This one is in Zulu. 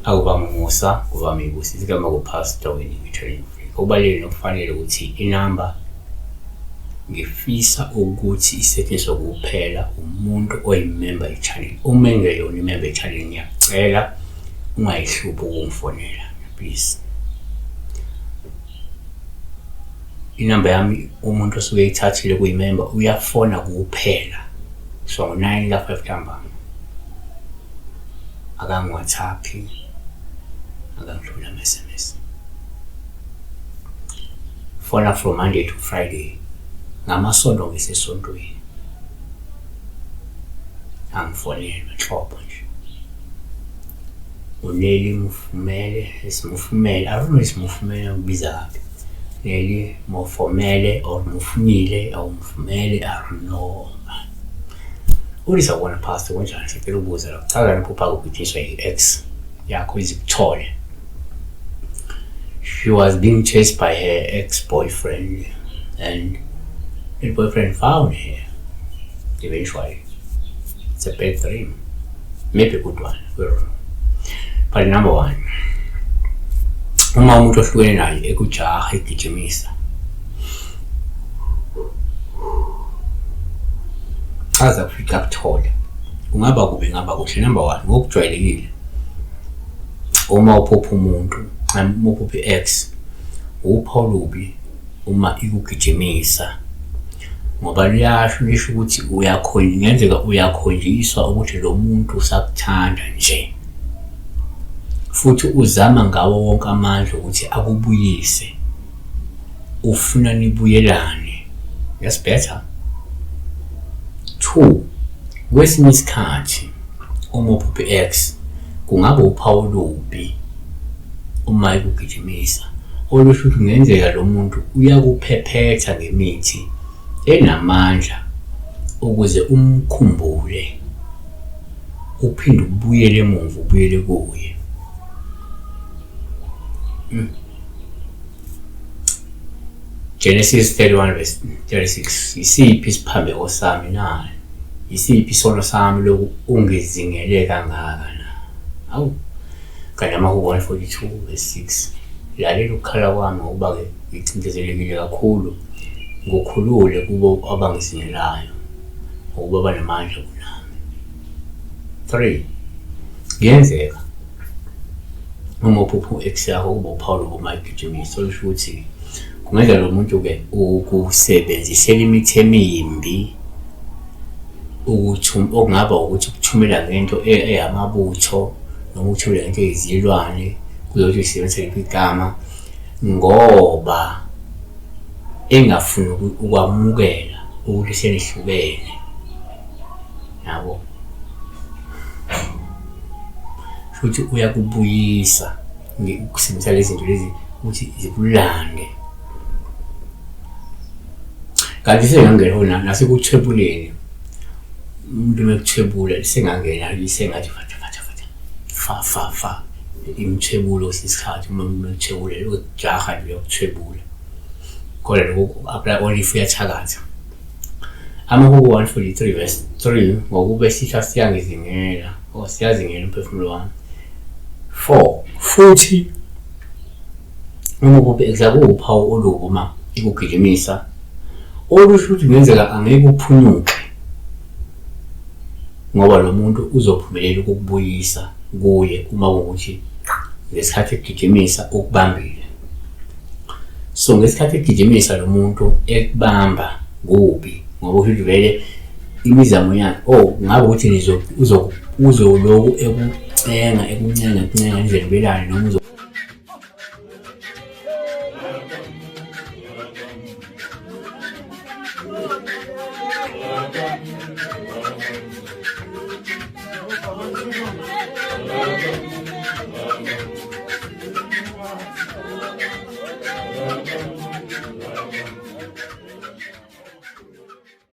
Akuvami umusa, kuvame ibusisi igama kuPastor Winnie Training Africa. Kubalulekile nokufanele ukuthi inamba ngifisa ukuthi isetshenziswe kuphela umuntu oyimemba ye-channel. Uma engeyona imemba ye-channel ngiyakucela ungayihluphi ukungifonela please. Inamba yami umuntu osuke eyithathile kuyimemba uyafona kuphela so ngo-nine ka-five ntambama. Akangi-WhatsApp-i, akangithumeli ama-S_M_S. Fona from Monday to Friday, ngamaSonto ngisesontweni. Angifonelwa nhlobo nje. UNelly Mufumele, is Mufumele, I don't know is Mufumele ngibiza kabi. Nelly Mofomele or Mufumile or Mufumele, I don't know. Uthi sawubona Pastor kunjani sicela ukubuza la kuchazani ukuphupha kugijiswa i-ex yakho izikuthole. She was being chased by her ex-boyfriend and the boyfriend found her eventually. It's a bad dream. Maybe a good one. We don't know. But number one, uma umuntu ohlukene naye ekujaha egijimisa Chaza kufica kuthole. Kungaba kubi ngaba kuhle. Number one, ngokujwayelekile uma uphupha umuntu, uma uphupha i-ex, upha olubi uma ikugijimisa ngoba luyasho lisho ukuthi uyakhonjiswa, uyakhonjiswa ukuthi lo muntu usakuthanda nje futhi uzama ngawo wonke amandla ukuthi akubuyise. Ufuna nibuyelane. That's better. 2 kwesinye isikhathi uma uphupha i-ex kungaba uphawu olubi uma ikugijimisa olusho ukuthi kungenzeka lo muntu uyakuphephetha ngemithi enamandla ukuze umkhumbule uphinde ubuyele emuva ubuyele kuye. Genesis 31 verse 36 Yisiphi isiphambeko sami na? Yisiphi isono sami lokhu ungizingele kangaka na? Awu, kanti amaHubo 142 verse 6 Lalela ukukhala kwami ngokuba-ke ngicindezelekile kakhulu, ngukhulule kubo abangizingelayo, ngokuba banamandla kunami. 3 Kuyenzeka uma uphupha u-ex yakho kuba uphawu lokuba igijimisa olusho ukuthi kungenzeka lo muntu-ke ukusebenzisela imithi emimbi ukuthi okungaba ukuthi ukuthumela ngento eyamabutho noma ukuthumela ngento eyizilwane kuzothi usebenzisa liphi igama ngoba engafuni ukwamukela ukuthi senihlukene yabo. Futhi uyakubuyisa ukusebenzisa lezi zinto lezi ukuthi zikulande. Kanti sengangena khona nasekuthwebuleni umuntu uma ekuthwebula sengangena isengathi fatha fatha fatha fa fa fa imthwebulo kwesinye isikhathi uma umuntu ekuthwebula ujaha nje uyakuthwebula kodwa lokhu apply only if uyathakatha. Amahubo 143 verse 3 Ngokuba isitha siyangizingela, oh siyazingela umphefumulo wami. 4 futhi uma kubhekisa kuwuphawu olubi uma ikugijimisa olusho ukuthi kungenzeka angeke uphunyuke ngoba lo muntu uzophumelela ukukubuyisa kuye uma kuwukuthi ngesikhathi ekugijimisa ukubambile. So ngesikhathi egijimisa lo muntu ekubamba kubi ngoba usho ukuthi vele imizamo yakhe oh ngabe ukuthi uzoloku ekucenga ekuncenga ekuncenga nize nibelane noma uzo